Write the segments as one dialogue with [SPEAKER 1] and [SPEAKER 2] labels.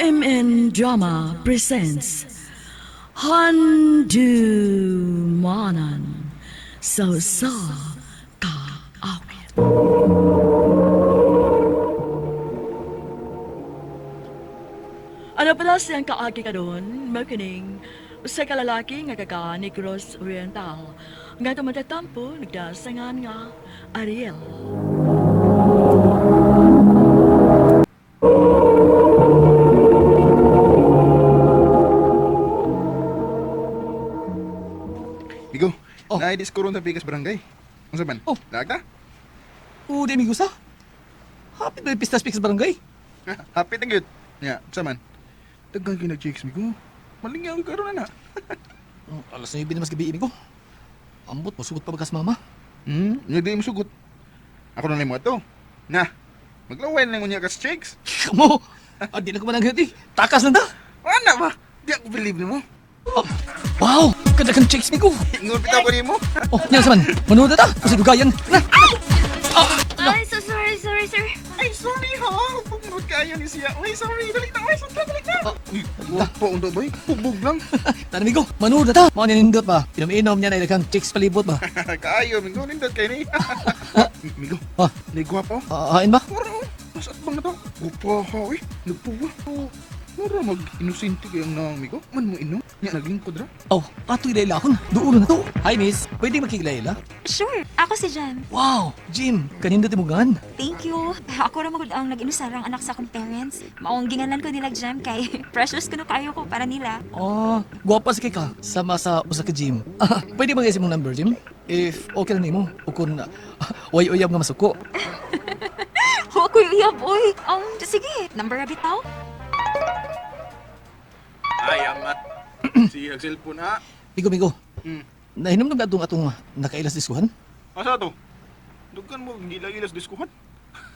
[SPEAKER 1] RMN Drama presents Handumanan sa sa Kaawit. Ano pala siyang kaagi karon, makining sa kalalaki nga kaka Negros Oriental nga tumatatampo nagdasangan nga Ariel.
[SPEAKER 2] Migo,
[SPEAKER 3] Oh.
[SPEAKER 2] oh. Naay-disco ron sa Bigas Barangay. Unsa man?
[SPEAKER 3] Oh.
[SPEAKER 2] Laag ta?
[SPEAKER 3] Oo, di amigo sa. Hapit ba yung pistas sa barangay?
[SPEAKER 2] Ha, Happy na gyud. Nya, unsa man? Daghan kay nag-chicks, Migo. Malingyaw karon na na.
[SPEAKER 3] Alas 9 na mas gabi, amigo. Ambot, musugot pa bagas mama.
[SPEAKER 2] Nya di mo sugot. Ako na nimo ato. Na. Maglaway na lang unya ka sa chicks.
[SPEAKER 3] Kamo! Ah, di na ko mananghit eh. Takas lang ta.
[SPEAKER 2] Ana ba? Di ako believe nimo.
[SPEAKER 3] Oh, wow! Kadagang chicks, amigo.
[SPEAKER 2] Ingon bitaw ko nimo.
[SPEAKER 3] Oh, yan sa man. Manood na ta. Kasi dugayan. Na! Ah, na.
[SPEAKER 4] Ay, so sorry, sorry, sir.
[SPEAKER 2] Ay, sorry ha. Pugmod kayo ni siya. Uy, sorry. Dali na. Uy, sorry. Dali na.
[SPEAKER 3] Oh.
[SPEAKER 2] Uy, guwapo unta boy. Hubog lang.
[SPEAKER 3] Tara, amigo. Manood na ta. Mga ninindot ba? Inom-inom niya na ilang chicks palibot ba?
[SPEAKER 2] Kaayo, Migo. Nindot kay ni. Migo,
[SPEAKER 3] Ah,
[SPEAKER 2] ni guwapo.
[SPEAKER 3] ah, hain ba?
[SPEAKER 2] Mura oh. Mas atbang na to. Gupa ha, uy. Nagpuwa. Oh, mura mag-inosente kayong nang, Migo. Man mo inom. Nya, naglingkod ra.
[SPEAKER 3] Oh, ato ilailahon. Duulo na to. Hi, miss. Pwede makiglaila?
[SPEAKER 4] Sure, ako si Jem.
[SPEAKER 3] Wow! Jim, kanindot imugan.
[SPEAKER 4] Thank you. Ako ra magud ang nag-inusarang anak sa akong parents. Maong ginganan ko nila Jem kay precious kuno kayo ko para nila.
[SPEAKER 3] Ah, guwapa sa kay ka. Sama sa usa ka gym. Ah, pwede ba guys imong number, Jim? If okay lang nimo, o kung way uyab nga masuko.
[SPEAKER 4] Wa ko uyab oy. Sige, number ra bitaw.
[SPEAKER 2] Ay, amat. Siya cellphone ha.
[SPEAKER 3] Migo, migo.
[SPEAKER 2] Hmm.
[SPEAKER 3] Nahinom na ba atong atong nakailas diskuhan?
[SPEAKER 2] Asa to? Dugan mo gila-gilas diskuhan.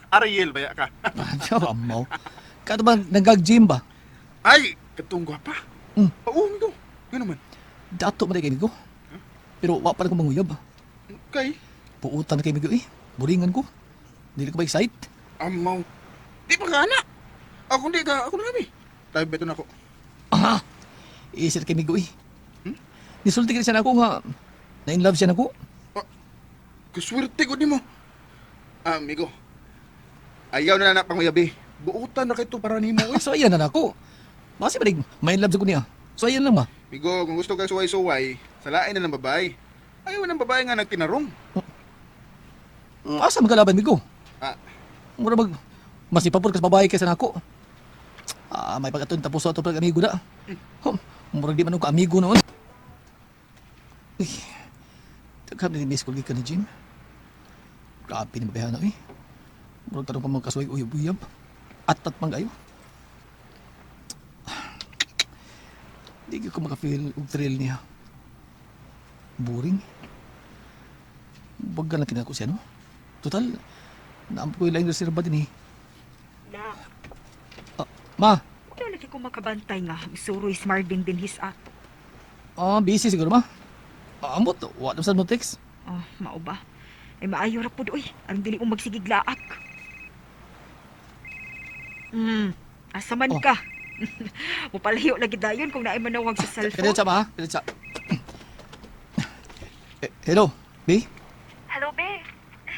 [SPEAKER 2] Ariel ba ya ka?
[SPEAKER 3] Amaw. Kato ba nagag-gym ba?
[SPEAKER 2] Ay, katong gwapa.
[SPEAKER 3] Hmm.
[SPEAKER 2] Oo, Migo. Nga naman.
[SPEAKER 3] Dato man kay migo. Pero wa pa na ko manguyab.
[SPEAKER 2] Kay,
[SPEAKER 3] Puutan na kay migo eh. Buringan ko. Dili ko ba excite?
[SPEAKER 2] amaw. Di pa ka anak. Ako di ka, ako na kami. Tayo beto na ako.
[SPEAKER 3] Aha! Isip kay migo eh.
[SPEAKER 2] Hmm?
[SPEAKER 3] Nisulti ka siya na ako nga na in love siya nako.
[SPEAKER 2] Kaswerte ko nimo. Ah, amigo. Ayaw na na panguyabi. Buutan na kay to para nimo eh.
[SPEAKER 3] So ayan na nako. Basi ba may in love sa ko niya. So ayan lang ba?
[SPEAKER 2] Migo, kung gusto kang suway-suway, salain na ng babae. Ayaw ng babae nga nagtinarong.
[SPEAKER 3] Asa magkalaban migo?
[SPEAKER 2] Ah,
[SPEAKER 3] Mura mag mas ipapur kas babae kaysa nako. Ah, may pag-atun tapos ato pag amigo na. Hum, murag di man ko amigo noon. Uy. Daghan ni miss ko gikan ni Jim. Grabe ni mabayana eh. Murag tarong pa mga kasuway uyab-uyab. Atat man kayo. Di ko makafeel og thrill niya. Boring. Bagal na kinako siya, no? Total, naampo ko yung laing reserba din eh.
[SPEAKER 5] Na,
[SPEAKER 3] Ah, ma,
[SPEAKER 5] wala lagi ko makabantay nga. Suroy si Marvin din his ato.
[SPEAKER 3] ah, busy siguro ma. Ah, ambot, wa na sad mo text.
[SPEAKER 5] Oh, mao ba? Ay maayo ra pud oy. Aron dili mo magsigiglaak. Asa man
[SPEAKER 3] Oh.
[SPEAKER 5] ka? Mupalayo lagi dayon kung naay manawag sa cellphone.
[SPEAKER 3] Diretsa ma, ha? Diretsa. Eh, hello, B?
[SPEAKER 4] Hello, be.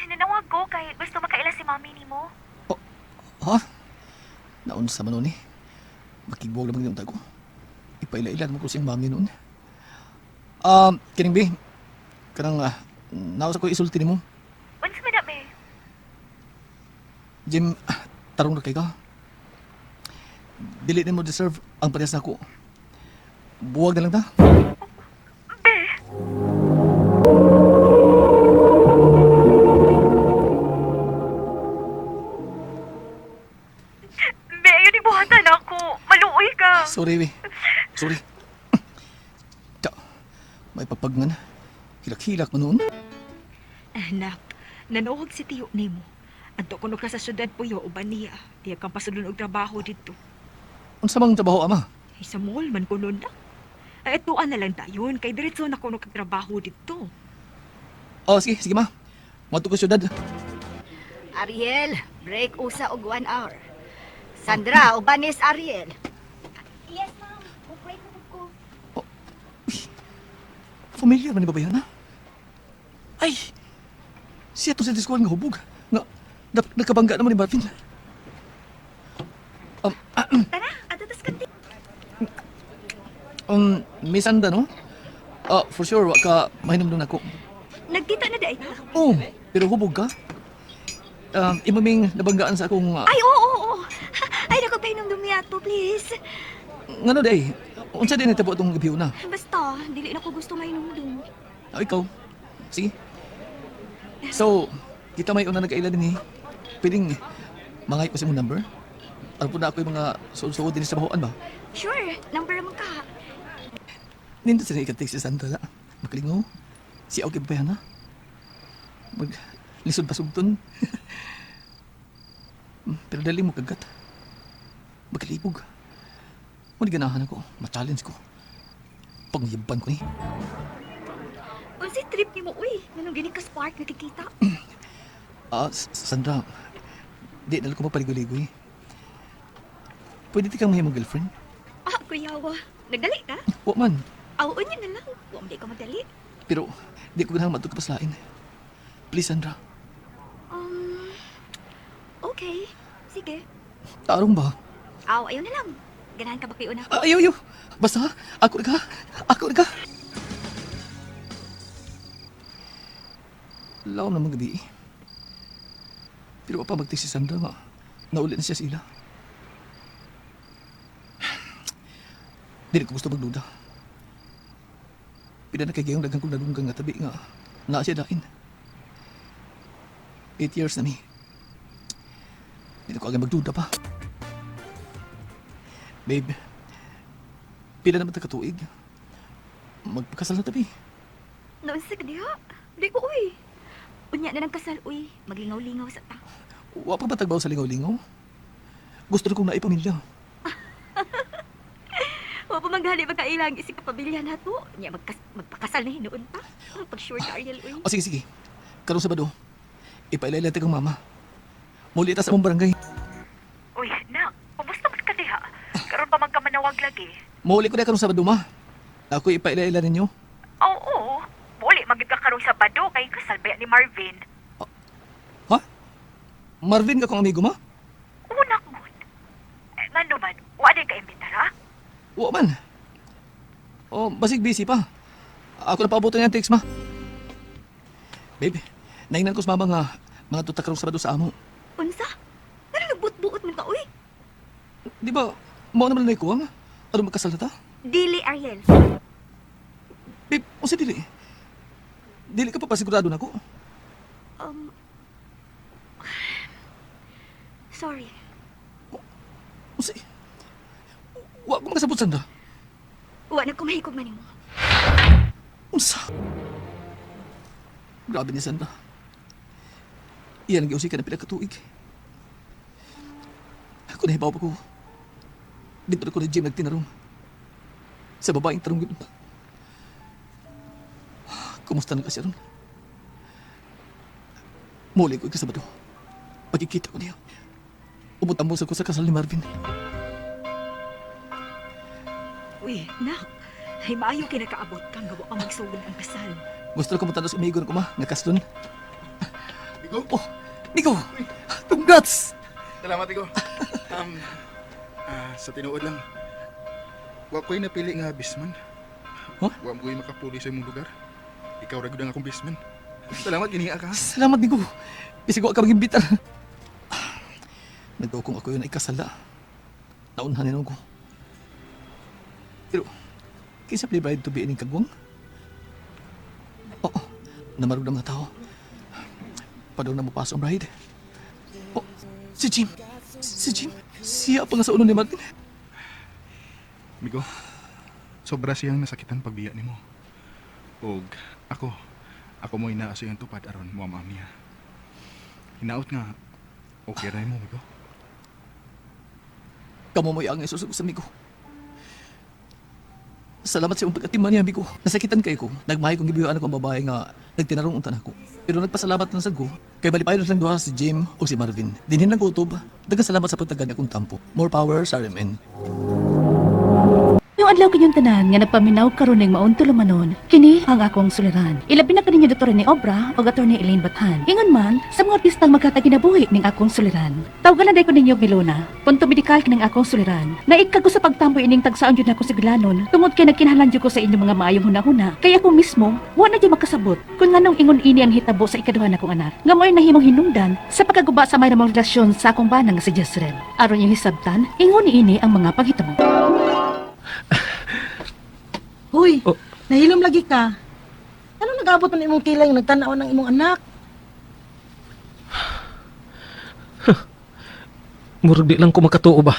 [SPEAKER 4] Nanawag ko kay gusto makaila si mami nimo.
[SPEAKER 3] Ha? Naunsa man noon eh. Makigbuwag naman ginunta ko. Ipaila-ila naman ko siyang mami noon. Kining B, kanang nausa ko isulti nimo.
[SPEAKER 4] Unsa man na, be?
[SPEAKER 3] Jim, tarong na kay ka. Dili nimo deserve ang parehas nako. Buwag na lang ta.
[SPEAKER 4] Be. Be, ayun ibuhatan ako. Maluoy ka.
[SPEAKER 3] Sorry, we. Sorry. Ta, may pagpagman. Hilak-hilak man noon.
[SPEAKER 5] Anak, nanawag si tiyo nimo. Adto kuno ka sa syudad puyo uban niya. Diya kang pasulon og trabaho didto.
[SPEAKER 3] Unsa mang trabaho, ama?
[SPEAKER 5] Ay, sa mall man kuno na. Ay, atuan na lang dayon kay diretso na kuno kag trabaho didto.
[SPEAKER 3] Oh, sige, sige ma. Ngadto ko syudad.
[SPEAKER 6] Ariel, break usa og 1 hour. Sandra, ubanis Ariel.
[SPEAKER 4] Yes, ma'am. Mo-pray na ko.
[SPEAKER 3] Familiar man ni babayan, ha? Ay! Siya to sa diskuan nga hubog. Nga, nagkabangga naman ni Marvin.
[SPEAKER 4] Tara, ato tas kanti.
[SPEAKER 3] Miss Anda, no? Ah, for sure, wa ka mahinom ako.
[SPEAKER 4] Nagkita na dai ta.
[SPEAKER 3] Oh, pero hubog ka? Imaming nabanggaan sa akong
[SPEAKER 4] Ay, oo, oo, oo. Ay, naku, pahinom dumiato, please.
[SPEAKER 3] Ngano day? Unsa din nitabo atong gabi na?
[SPEAKER 4] Basta, dili na ko gusto mainumdum.
[SPEAKER 3] Ah, ikaw. Sige. So, kita may una nagkaila din eh. Pwedeng mangay ko sa imong number? Ano po na ako yung mga suod-suod din sa bahoan ba?
[SPEAKER 4] Sure, number man ka.
[SPEAKER 3] Nindot sila ikatik si Sandra na. Makalingaw. Si okay ba yan ha? Mag lisod pasugton. Pero dali mo kagat. Magkalibog. Muna ganahan ako. Ma-challenge ko. Pangyaban ko ni.
[SPEAKER 4] Unsay trip nimo uy? Nganong gini ka spark nakikita?
[SPEAKER 3] Ah, Sandra. Di na lang ko mapaligoy-ligoy. Pwede ti kang mahimong girlfriend?
[SPEAKER 4] Ah, kuyawa. Nagdali ka?
[SPEAKER 3] Wa man.
[SPEAKER 4] Aw, unya na lang. Wa man di ka madali.
[SPEAKER 3] Pero di ko ganahan matug kapaslain. Please, Sandra.
[SPEAKER 4] Okay. Sige.
[SPEAKER 3] Tarong ba?
[SPEAKER 4] Aw, ayaw na lang. Ganahan ka ba kayo na?
[SPEAKER 3] Ah, ayaw, ayaw. Basta, ako na ka. Ako na ka. Lawom naman gabi eh. Pero pa magtig si Sandra nga. Nauli na siya sila. Dili ko gusto magduda. Pila na kay gayong daghang kong nalunggang nga tabi nga naa siya dain. 8 years na mi. Dili ko agad magduda pa. Babe, pila naman ta katuig. Magpakasal na tabi.
[SPEAKER 4] Noon sa diha. Di ko uy. Unya na ng kasal uy. Maglingaw-lingaw sa ta.
[SPEAKER 3] Wa pa ba tagbaw sa lingaw-lingaw? Gusto na kong naipamilya.
[SPEAKER 4] Wa pa manggali magkailang isip ka pamilya na to. Nya magpakasal na hinuon pa. Pag sure ka Ariel uy.
[SPEAKER 3] O sige, sige. Karong Sabado, ipailay kang mama. Muli ta sa among barangay.
[SPEAKER 5] Uy, nak, kumusta man ka diha? Karon pa man ka manawag lagi.
[SPEAKER 3] Muli ko na karong Sabado, ma. Ako ipailay ninyo.
[SPEAKER 5] Oo, muli magid ka karong Sabado kay kasal ba ni Marvin.
[SPEAKER 3] Ha? Marvin ka kong amigo, ma?
[SPEAKER 5] Una gud. Eh, ngano man, wa day ka imbitar ha?
[SPEAKER 3] Wa man. O, basig busy pa. Ako na paabutan niya ang text, ma. Babe, naingnan ko sa mama nga mga tutak karong Sabado sa amo.
[SPEAKER 4] Unsa? Ngano nagbuot-buot man ka uy?
[SPEAKER 3] Di ba, mao naman na ikuwang? Ano magkasal na ta?
[SPEAKER 4] Dili Ariel.
[SPEAKER 3] Babe, unsa dili? Dili ka pa pasigurado nako.
[SPEAKER 4] Sorry.
[SPEAKER 3] Unsa? Wa ko makasabot, Sandra.
[SPEAKER 4] Wa na ko mahikog man nimo.
[SPEAKER 3] Unsa? Grabe ni Sandra. Iyan ang giusikan ang pila ka tuig. Ako nahibaw pa ko. Dito na ko na gym nagtinarong. Sa babaeng tarong yun. Kumusta na kasi ron? Muli ko ikasabado. Pagkikita ko niya. Umutambong sa ko sa kasal ni Marvin.
[SPEAKER 5] Uy, nak, ay maayo kay nakaabot kang gawa ka magsugod ang kasal.
[SPEAKER 3] Gusto ko mutanos amigo ko ma, nga kaslon.
[SPEAKER 2] Igo?
[SPEAKER 3] Oh, Nico! Congrats!
[SPEAKER 2] Salamat, Igo. Sa tinuod lang, wa ko'y napili nga bisman.
[SPEAKER 3] Huh?
[SPEAKER 2] Wa ko'y makapuli sa imong lugar. Ikaw ra gud ang akong bisman. Salamat, giniha ka.
[SPEAKER 3] Salamat, Nico. Bisig wa ka magimbitar. Nagdukong ako yun ay kasala. Naunhan ninon ko. Pero, kinsa play bride to be ining kagwang? Oo, namarog na mga tao. Padong na mapasok ang bride. Oh, si Jim. Si Jim. Siya pa nga sa ulo ni Martin.
[SPEAKER 2] Migo, sobra siyang nasakitan pagbiya nimo. Og ako, ako mo inaaso yung tupad aron mo amam niya. Hinaot nga, okay ra mo, Migo.
[SPEAKER 3] Kamo mo'y ang isusog sa amigo. Salamat sa iyong pag-atiman niya, amigo. Nasakitan kayo ko. Nagmahay kong gibiyuan ako ang babae nga nagtinarong untan ako. Pero nagpasalamat lang sad ko. Kay balipayon lang duha si Jim o si Marvin. Dinhin lang kutob. Daghang salamat sa pagtagan akong tampo. More power sa RMN.
[SPEAKER 6] Maayong adlaw kanyong tanan nga nagpaminaw karon ning maong tulumanon. Kini ang akong suliran. Ilabi na kaninyo Dr. Rene Obra o Attorney Elaine Bathan. Ingon man sa mga artistang maghatag kinabuhi ning akong suliran. Tawgalan day ko ninyo Milona. Punto medikal kining akong suliran. Naikag ko sa pagtamboy ining tagsaon jud nako siglanon tungod kay nagkinahanglan jud ko sa inyong mga maayong hunahuna. Kay ako mismo wa na jud makasabot kung nganong ingon ini ang hitabo sa ikaduha nakong anak. Nga mo'y nahimong hinungdan sa pagkaguba sa may namong relasyon sa akong bana nga si Jezreel. Aron inyong hisabtan, ingon niini ang mga panghitabo.
[SPEAKER 7] Huy,
[SPEAKER 3] Oh.
[SPEAKER 7] nahilom lagi ka. Ano nag-abot man imong kilay nga nagtanaw ng imong anak?
[SPEAKER 3] Murag di lang ko makatuo ba.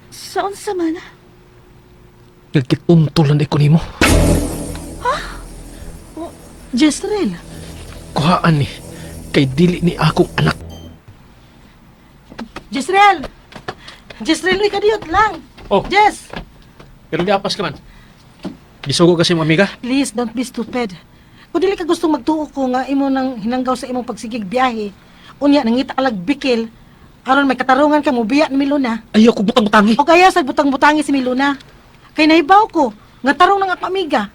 [SPEAKER 6] Sa unsa man?
[SPEAKER 3] Nagkituntulan ko nimo.
[SPEAKER 7] Jezreel,
[SPEAKER 3] Kuhaan ni kay dili ni akong anak.
[SPEAKER 7] Jezreel! Jezreel, uy, kadiyot lang.
[SPEAKER 3] Oh.
[SPEAKER 7] Jez,
[SPEAKER 3] Pero giapas ka man. Gisugo kasi mo amiga.
[SPEAKER 7] please don't be stupid. Kung dili ka gustong magtuo ko nga imo nang hinanggaw sa imong pagsigig biyahe, unya nangita ka lag bikil, aron may katarungan ka mobiya ni Milona.
[SPEAKER 3] Ayaw ko butang-butangi.
[SPEAKER 7] O kaya sa butang-butangi si Milona. Kay nahibaw ko, nga tarong ng ako amiga.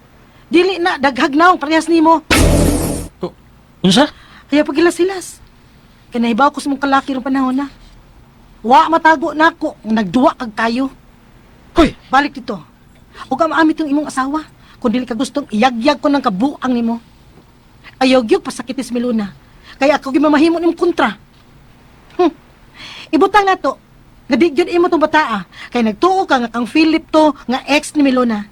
[SPEAKER 7] Dili na daghag naong parehas nimo.
[SPEAKER 3] Oh, unsa?
[SPEAKER 7] Kaya pagilas-hilas. Kay nahibaw ko sa mong kalaki rong panahon na. Wa matago nako, nagduwa kag kayo.
[SPEAKER 3] Hoy,
[SPEAKER 7] Balik dito. Ug ang maamit yung imong asawa. Kung dili ka gustong iyagyag ko ng kabuang nimo. Ayaw gyud pasakitis Miluna. Kaya ako gimamahimo nimong kontra. Ibutang nato. Nga di gyud imo tong bataa. Kay nagtuo ka nga kang Philip to nga ex ni Milona.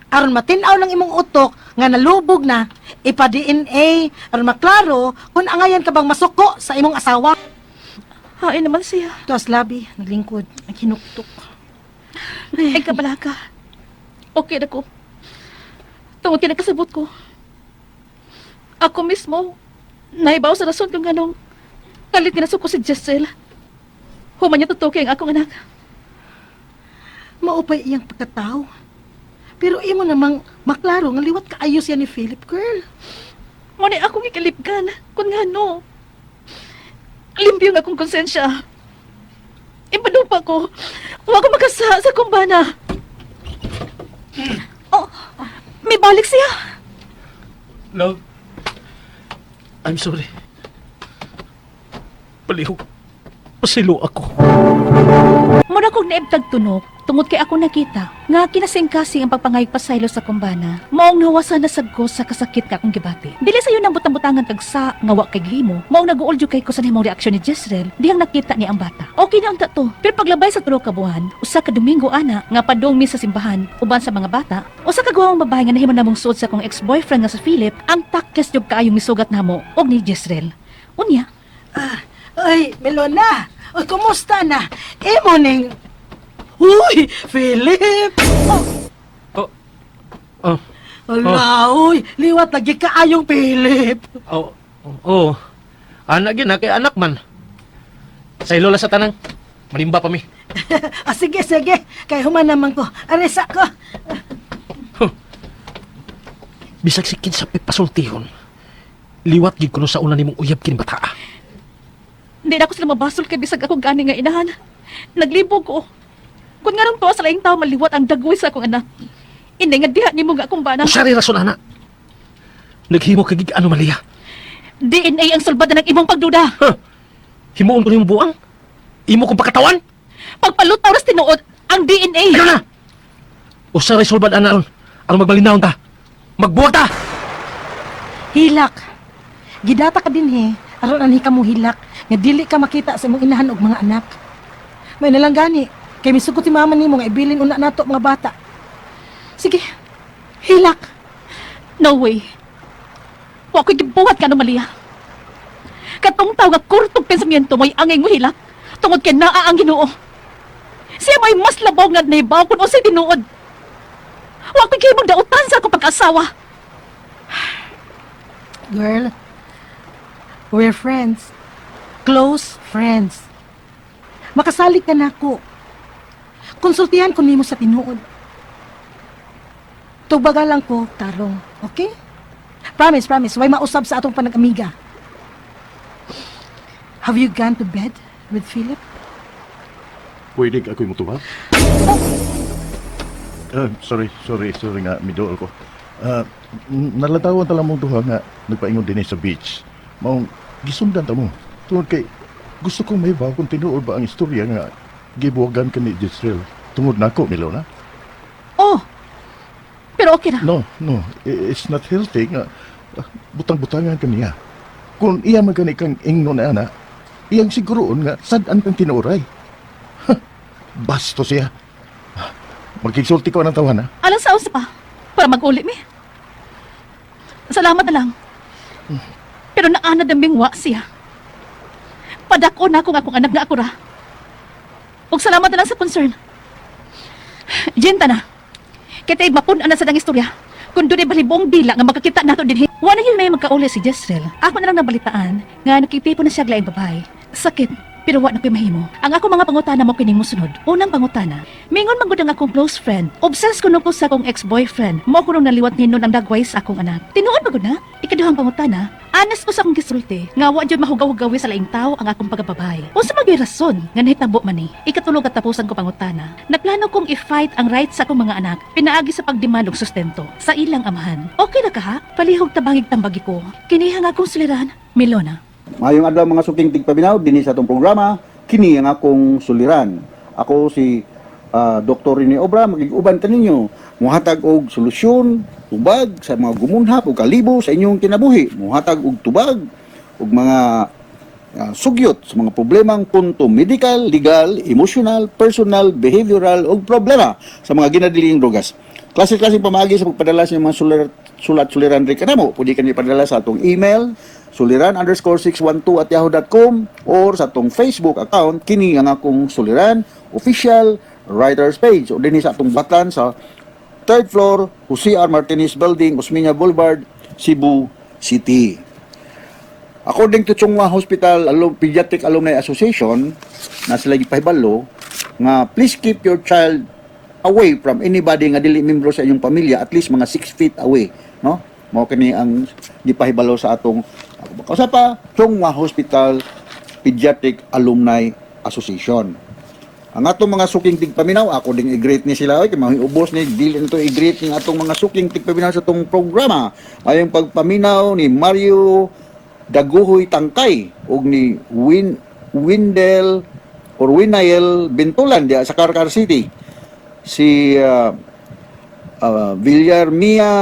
[SPEAKER 7] Aron matin-aw ng imong utok nga nalubog na ipa-DNA aron maklaro kung angayan ka bang masuko sa imong asawa.
[SPEAKER 6] Hain naman siya.
[SPEAKER 7] Tuas labi, naglingkod, naghinuktok.
[SPEAKER 6] Ay, kabalaka. Okay na ko. Tungod kay nakasabot ko. Ako mismo, naibaw sa rason kung anong kalit ginasuko si Jessel. Human niya tutuki ang akong anak.
[SPEAKER 7] Maupay iyang pagkatao. Pero imo namang maklaro nga liwat kaayo siya ni Philip, girl.
[SPEAKER 6] Ngunit akong ikalipgan kung ngano. Limpyo ang akong konsensya. Ipanupa ko. Huwag ko makasa sa kumbana. Oh, may balik siya.
[SPEAKER 3] Love. I'm sorry. Palihog. Pasilo ako.
[SPEAKER 6] Mura kong naibtag tunok, tungod kay ako nakita, nga kinasingkasing ang pagpangayog pasaylo sa kumbana, maong nawasan na sagko sa kasakit nga akong gibati. Dili sayo nang butang-butangan kag sa nga wa kay gihimo, maong naguol jud kay ko sa nahimong reaksyon ni Jezreel, dihang nakita ni ang bata. Okay na unta to, pero paglabay sa tulo ka buwan, usa ka Domingo ana nga padung mi sa simbahan uban sa mga bata, usa ka guwang babae nga nahimo namong suod sa akong ex-boyfriend nga sa Philip, ang takes jud kaayong misugat namo og ni Jezreel. Unya,
[SPEAKER 7] Ay, Melona! Ay, kumusta na? Imo ning... Uy, Philip!
[SPEAKER 3] Oh. Oh.
[SPEAKER 7] Ala, uy, liwat lagi kaayong Philip.
[SPEAKER 3] Oh. Oh. Anak gyud na kay anak man. Sa lola sa tanan. Malimba pa mi.
[SPEAKER 7] Ah, sige, sige. Kay human naman ko. Aresa ko.
[SPEAKER 3] Bisag si kinsa pa'y pasultihon. Liwat gid kuno sa una nimong uyab kini bataa.
[SPEAKER 6] Hindi na ako sila mabasol kay bisag ako gani nga inahan. Naglibog ko. Kung nga tuwa sa laing tao maliwat ang dagway sa akong anak. Hindi nga diha nimo nga akong bana.
[SPEAKER 3] Usari rason ana. Naghimo kag anomalya.
[SPEAKER 6] DNA ang sulbad ng imong pagduda.
[SPEAKER 3] Huh. Himuon ko nimo buang. Imo kong pakatawan.
[SPEAKER 6] Pagpalutaw ras tinuod ang DNA.
[SPEAKER 3] Ano na? Usaray sulbad ana ron. Aron magbalinawon ta. Magbuwag ta.
[SPEAKER 7] Hilak. Gidata ka din he. Aron anhi ka mo hilak. Nga dili ka makita sa imong inahan og mga anak. May nalang gani. Kay misugot si mama nimo nga ibilin una nato mga bata. Sige. Hilak.
[SPEAKER 6] No way. Wa ko'y gibuhat ka anomalya. Katong tao nga kurtog pensamiento mo'y angay mo hilak. Tungod kay naa ang Ginoo. Siya mo'y mas labaw nga naibaw kung unsay tinuod. Wa ko'y gihimong dautan sa akong pag-asawa.
[SPEAKER 7] Girl, we're friends. Close friends. Makasalig ka na ako. Konsultihan ko nimo sa tinuod. Tugbaga lang ko, tarong. Okay? Promise, promise. Way mausab sa atong panag-amiga. Have you gone to bed with Philip?
[SPEAKER 8] Pwede ako'y mutuwa? Sorry, sorry, sorry nga, miduol ko. Nalatawan ta lang mong duha nga nagpaingon dinhi sa beach. Maong gisundan ta mo. Tungod kay gusto kong mahibaw kung tinuod ba ang istorya nga gibuwagan ka ni Jezreel. Tungod nako, Milona.
[SPEAKER 6] Oh, pero okay ra.
[SPEAKER 8] No, no, it's not healthy nga butang-butangan ka niya. Kung iya man gani kang ingnon na ana, iyang siguroon nga sad-an kang tinuoray. Ha, basto siya. Magkigsulti ko ng tawan, ha?
[SPEAKER 6] Alang sa usa pa, para mag-uli mi. Salamat na lang. Pero naanad ang bingwa siya. Padako na akong akong anak nga ako ra. Ug salamat na lang sa concern. Jenta na. Kaya mapun-an na sa dang istorya. Kung doon ay balibong dila nga makakita nato dinhi. Wala yun may magkauli si Jezreel. Ako na lang nabalitaan nga nakitipo na siya laing babae. Sakit, pero wa na ko'y mahimo. Ang ako mga pangutana mo kining mosunod. Unang pangutana, mingon man gud ang akong close friend. Obsessed kuno ko sa akong ex-boyfriend. Mo ko nung naliwat ni nun ang dagway sa akong anak. Tinuod ba gud na? Ikaduhang pangutana, honest ko sa akong gisulti nga wa jud mahugaw-hugawi sa laing tawo ang akong pagkababay. Unsa man gyud rason nga nahitabo man ni? Ikatulog at tapusan ko pangutana. Nagplano kong i-fight ang rights sa akong mga anak pinaagi sa pagdemand og sustento sa ilang amahan. Okay ra ka ha? Palihog tabangig tambagi ko. Kiniha nga akong suliran, Milona.
[SPEAKER 9] Maayong adlaw mga suking tigpaminaw dinhi sa atong programa kini ang akong suliran. Ako si Dr. Rene Obra, magig-uban kaninyo muhatag og solusyon, tubag sa mga gumunhap o kalibo sa inyong kinabuhi, muhatag og tubag og mga sugyot sa mga problemang punto medical, legal, emotional, personal, behavioral ug problema sa mga ginadiling drogas. Klase-klase pamaagi sa pagpadala sa inyong mga sulat suliran rin kanamo. Pwede kami padala sa atong email suliran_612@yahoo.com or sa atong Facebook account kini ang akong suliran official writers page o dinhi sa atong batan sa third floor, Jose R. Martinez Building, Osmeña Boulevard, Cebu City. According to Chong Hua Hospital Pediatric Alumni Association, na sila gipahibalo nga please keep your child away from anybody nga dili membro sa inyong pamilya, at least mga 6 feet away, no? Mao kini ang gipahibalo sa atong kausa pa Chong Hua Hospital Pediatric Alumni Association. Ang atong mga suking tigpaminaw, ako ding i-greet ni sila oy, kay mahiubos ni dili nito i-greet ning atong mga suking tigpaminaw sa atong programa. Ayong pagpaminaw ni Mario Daguhoy Tangkay ug ni Windel or Winael Bintulan diya sa Carcar City. Si Villarmia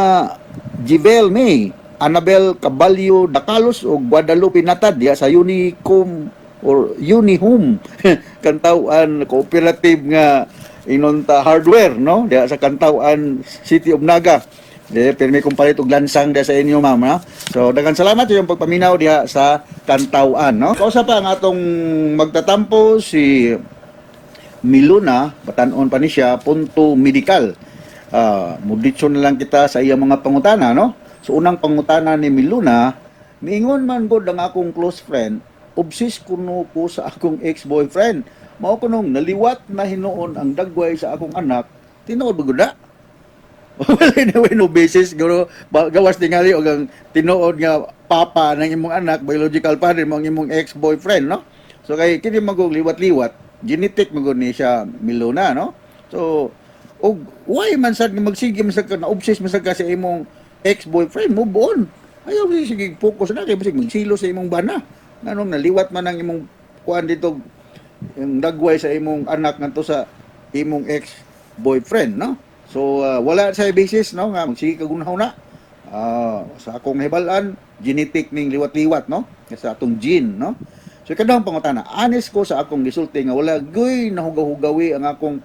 [SPEAKER 9] Givel May, Annabel Caballo Dacalos ug Guadalupe Natad diya sa Unicom or Unihome Cantawan Cooperative nga inonta hardware, no, diya sa Cantawan, City of Naga. De pirmi kong palit og lansang diya sa inyo, ma'am, ha? So daghang salamat sa inyong pagpaminaw diha sa Cantawan, no. Kausa pa ang atong magtatampo si Miluna, batanon pa ni siya, punto medical. Muditso na lang kita sa iyang mga pangutana, no? So, unang pangutana ni Miluna, miingon man gud ang akong close friend, obsessed kuno ko sa akong ex-boyfriend. Mao kunong naliwat na hinuon ang dagway sa akong anak, tinuod ba gud na? Well, anyway, no basis siguro gawas tingali og ang tinuod nga papa ng imong anak, biological father mo ang imong ex-boyfriend, no? So kay kini magog liwat-liwat, genetic magod ni siya, Milona, no? So og why man sad nga magsige man sad ka na obsess man sad ka sa imong ex-boyfriend, move on. Ayaw sige focus na kay basig magsilo sa imong bana. Nganong naliwat man ang imong kuan dito, yung dagway sa imong anak ngadto sa imong ex-boyfriend, no? So wala sa basis, no, nga magsige ka gunaw na. Sa akong hibalan, genetic ning liwat-liwat, no? Sa atong gene, no? So ikadawang pangutana, honest ko sa akong gisulti nga wala guy nahugaw-hugawi ang akong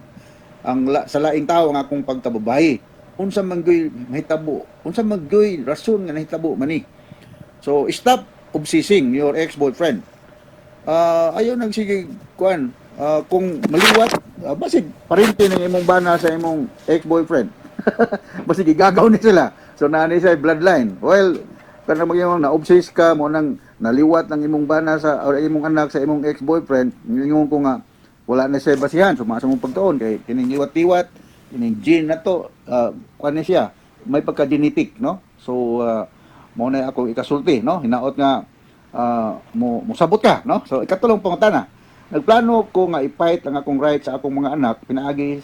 [SPEAKER 9] ang la, sa laing tao ang akong pagkababae. Unsa man guy mahitabo? Unsa man guy rason nga nahitabo mani? So stop obsessing your ex-boyfriend. Ayaw nang sige kuan, kung maliwat, basig parente ng imong bana sa imong ex-boyfriend, basig igagaw ni sila, so naa ni siya bloodline. Well, kanang magyong na-obsess ka mo nang naliwat ng imong bana sa or imong anak sa imong ex-boyfriend, ingon ko nga wala na siya basihan suma sa imong pagtuon kay kining liwat-liwat, kining gene na to, kuan ni siya, may pagka-genetic, no? So mao na ako ikasulti, no? Hinaot nga mo mosabot ka, no? So ikatulong pangutana, nagplano ko nga i-fight ang akong right sa akong mga anak pinaagi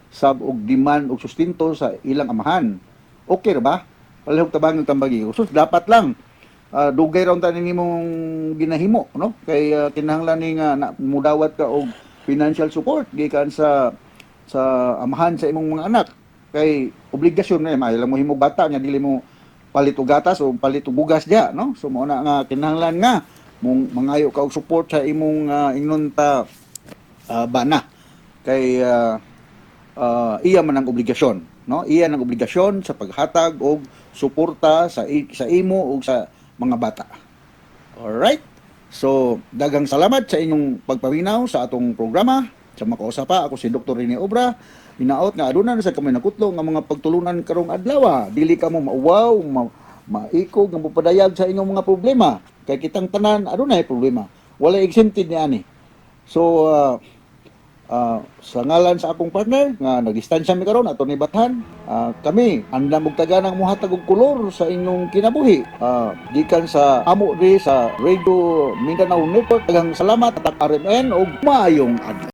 [SPEAKER 9] sab og demand og sustento sa ilang amahan. Okay ra ba? Palihog tabang ng tambagi. Sus, dapat lang dugay ra unta nimong ginahimo, no? Kay kinahanglan ni nga na, mudawat ka og financial support gikan sa amahan sa imong mga anak, kay obligasyon na maayo lang mo himo bata nya dili mo palit og gatas o palit og bugas diya, no? So mao na nga kinahanglan nga mong mangayo ka og support sa imong ingnon ta bana, kay iya man ang obligasyon, no? Iya ang obligasyon sa paghatag og suporta sa imo ug sa mga bata. Alright, so daghang salamat sa inyong pagpaminaw sa atong programa sa Makausa Pa. Ako si Dr. Rene Obra. Hinaot nga aduna na sa kami nakutlo nga mga pagtulunan karong adlaw. Dili ka mo mauwaw, maikog nga mopadayag sa inyong mga problema, kay kitang tanan adunay problema, wala exempted ni ani. So sa ngalan sa akong partner nga nagdistansya mi karon, ato ni Bathan, kami andam og taganang mohatag og kolor sa inyong kinabuhi gikan sa amo diri sa Radio Mindanao Network. Daghang salamat, Tatak RMN, ug maayong adlaw.